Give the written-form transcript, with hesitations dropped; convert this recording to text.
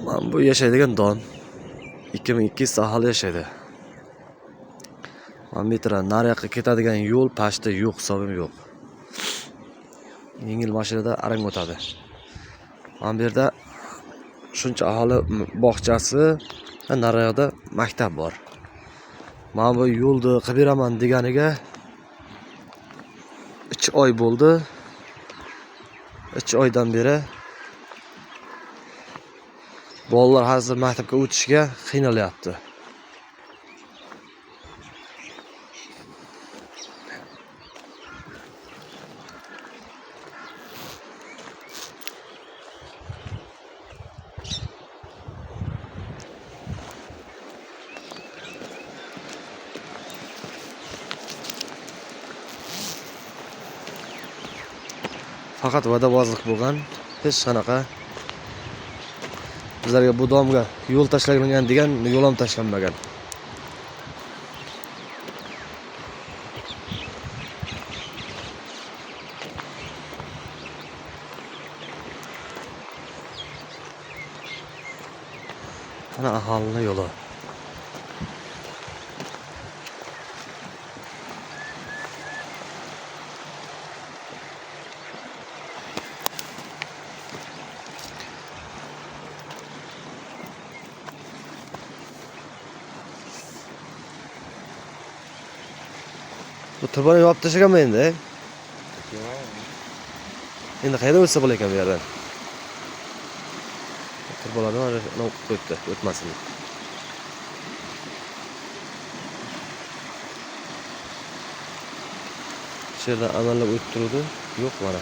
Mana bu yashaydigan dom. 2200 aholi yashaydi. Mana metra nariyoqqa ketadigan yo'l pastda yo'q, hisobim yo'q. Yengil mashinada arang o'tadi. Mana bu yerda shuncha aholi bog'chasi va nariyoqda maktab bor. Mana bu yo'lni qilib beraman deganiga 3 oy bo'ldi. 3 oydan beri bolalar hozir maktabga o'tishga qiynalyapti. Faqat va'dabozlik bo'lgan, hech qanaqa bizlarga bu domga yo'l tashlangan degan yo'l ham tashlanmagan. Mana aholining yo'li. Bu turbani yopib tashlaganmi endi? Endi qayerda o'tsa bo'lar ekan bu yerdan? Turbalarni mana qilib qo'yibdi, o'tmasin deb. Shu yerdan amallab o'tib turdi, yo'q mana.